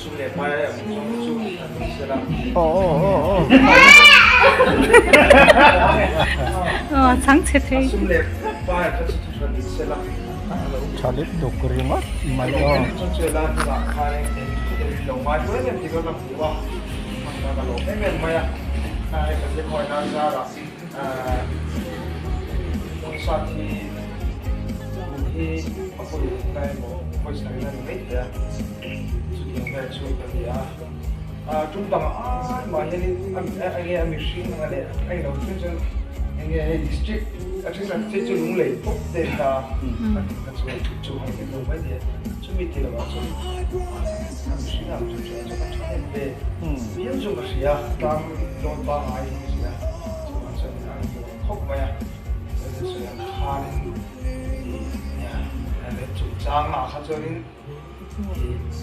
Sum leh pai a awm zawng chu an ni sela. Aw aw aw aw. Aw chhang chhe thei. A sum leh pai kha chu thuhran ni sela. Tha lutuk ringawt mai aw. Chuan chu helai hmunah khan eng eng lo ngai hluai em tih ka la hmu a, hman ka lawm em em mai a. Hei Pathian hawina zarah Concert hi tun hi a vawi na emaw vawi sarih na ni mai thei a, chutiang vel chu ka ni a. Tum dang ai mah hianin enge a mihring anga leh a ilo thleng chuan enge hei district a thenkhat phei chu lunglei pawp te an ta a tih kha chu chu han en lo mai thei a, chumi ti lovah chuan a mihring ang chu chuan ka tha em ve viau chu ka hria tlang dawn pangngai hi ka hria chuvang chuan a inlo khawp mai a sawi ang khanin ih nia chungchangah kha chuanin ih.